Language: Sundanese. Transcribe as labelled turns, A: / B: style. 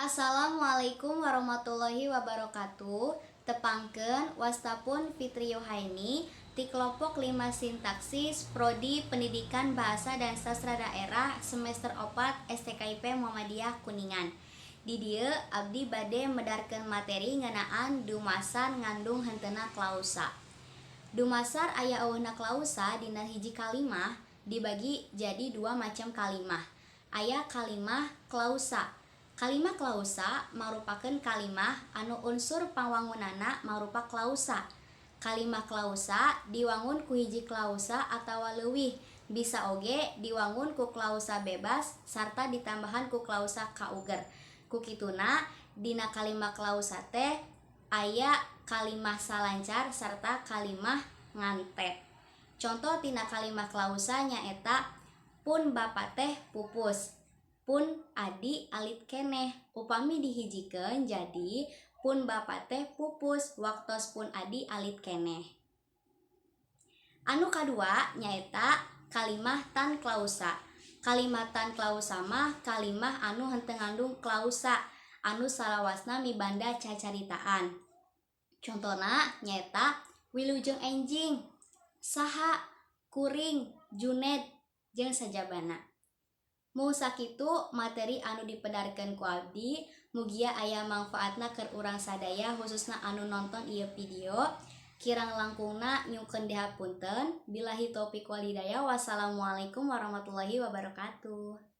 A: Assalamualaikum warahmatullahi wabarakatuh. Tepangkeun, wasta pun Fitri Yuhaini ti kelompok 5 Sintaksis, Prodi Pendidikan Bahasa dan Sastra Daerah semester 4 STKIP Muhammadiyah Kuningan. Di dieu abdi bade medarkeun materi ngeunaan dumasar ngandung henteuna klausa. Dumasar aya euweuhna klausa dina hiji kalimah dibagi jadi dua macam kalimah. Aya kalimah klausa. Kalimah klausa marupakeun kalimah anu unsur pangwangunana marupa klausa. Kalimah klausa diwangun ku hiji klausa atawa leuwih, bisa oge diwangun ku klausa bebas sarta ditambahan ku klausa kauger. Ku kituna, dina kalimah klausa teh aya kalimah salancar sarta kalimah ngantet. Conto tina kalimah klausa nyaeta pun bapa teh pupus, pun adi alit keneh. Upami dihijikeun jadi pun bapa teh pupus waktos pun adi alit keneh. Anu kadua nyaeta kalimah tan klausa. Kalimah tan klausa mah kalimah anu henteu ngandung klausa anu salawasna mibanda cacaritaan. Contona nyaeta wilujeng enjing, saha, kuring, Juned, jeung sajabana. Mung sakitu materi anu dipedarkeun ku abdi, mugia aya mangfaatna keur urang sadaya, khususna anu nonton ieu video. Kirang langkungna nyungkeun dihapunten. Billahi taufik wal hidayah, wassalamualaikum warahmatullahi wabarakatuh.